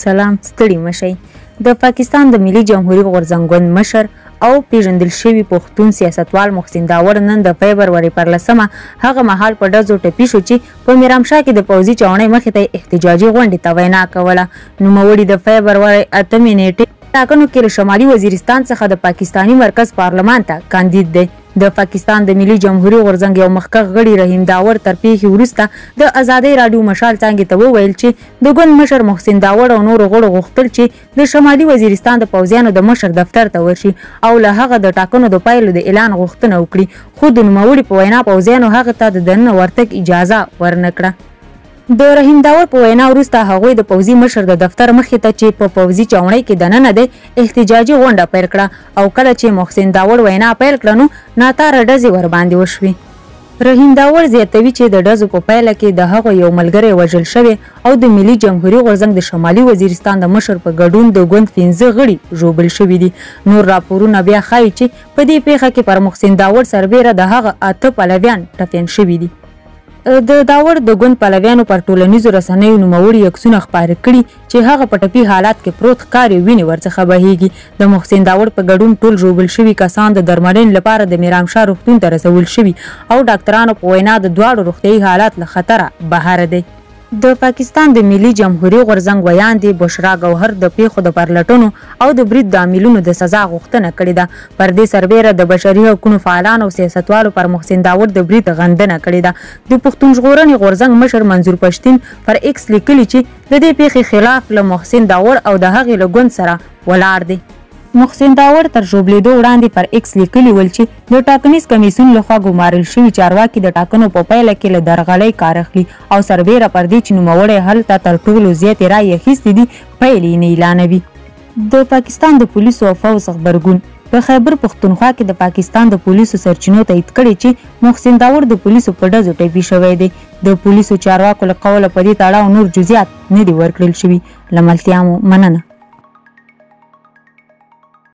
سلام، ستړي مه شئ. د پاکستان د ملي جمهوري غورځنګ ګوند مشر او پیژندل شوي پښتون سیاستوال محسن داوړ نن د فبرورۍ پر لسمه هغه مهال په ډزو ټپي شو چې په میرامشاه کې د پوځي چاوڼۍ مخې ته احتجاجي غونډې ته وینا کوله. نوموړي د فبرورۍ 8مې نیټې ټاکنو کې له شمالي وزیرستان څخه د پاکستاني مرکز پارلمان ته کاندید دی. د پاکستان د ملي جمهوري غورځنګ یو مخکښ غړي رحیم داوړ تر پیښې وروسته د ازادۍ راډیو مشال څانګې ته وویل چې د ګوند مشر محسن داوړ او نورو غړو غوښتل چې د شمالي وزیرستان د پوځیانو د مشر دفتر ته ورشي او له هغه د ټاکنو د پایلو د اعلان غوښتنه وکړي، خو د نوموړي په وینا پوځیانو هغه ته د دننه ورتګ اجازه ورنه کړه. د رحیم داوړ په وینا وروسته هغوی د پوځي مشر د دفتر مخې ته چې په پوځي چاوڼۍ کې دننه دی احتجاجي غونډه پیل کړه او کله چې محسن داوړ وینا پیل کړه نو ناتاره ډزې ورباندې وشوې. رحیم داوړ زیاتوي چې د ډزو په پایله کې د هغو یو ملګری وژل شوی او د ملي جمهوري غورځنګ د شمالي وزیرستان د مشر په ګډون د ګوند 5 غړي ژوبل شوي دي. نور راپورونه بیا ښایي چې په دې پیښه کې پر محسن داوړ سربېره د هغه 8 پلویان ټپیان شوي دي. د داوړ د ګوند پلویانو پر ټولنیزو رسنیو نوموړي عکسونه خپاره کړي چې هغه په ټپي حالت کې پروت ښکاري، وینې ورڅخه بهیږي. د محسن داوړ په ګډون ټول ژوبل شوي کسان د درملنې لپاره د میرامشاه روغتون ته رسول شوي او ډاکترانو په وینا د دواړو روغتیايي حالت له خطره بهر دی. د پاکستان د ملي جمهوري غورځنګ ویاندې بشرا ګوهر د پیښو د پرلټنو او د برید د عاملینو د سزا غوښتنه کړې ده. پر دې سربېره د بشري حقونو فعالانو او سیاستوالو پر محسن داوړ د برید غندنه کړې ده. د پښتون ژغورنې غورځنګ مشر منظور پښتین پر ایکس لیکلي چې د دې پیښې خلاف له محسن داوړ او د هغې له ګوند سره ولاړ دی. محسن داوړ تر ژوبلېدو وړاندې پر ایکس لیکلي ول چې د ټاکنیز کمیسیون لخوا ګمارل شوي چارواکي د ټاکنو په پایله کې له درغلۍ کار اخلي او سربېره پر دې چې نوموړی هلته تر ټولو زیاتې رایې اخیستې دي، پایلې یې نه اعلانوي. د پاکستان د پولیسو او فوځ غبرګون په خیبر پښتونخوا کې د پاکستان د پولیسو سرچینو تایید کړې چې محسن داوړ د پولیسو په ډزو ټپي شوی دی. د پولیسو چارواکو له قوله په دې تړاو نور جزیات نه دي ورکړل شوي. له ملتیا مو مننه.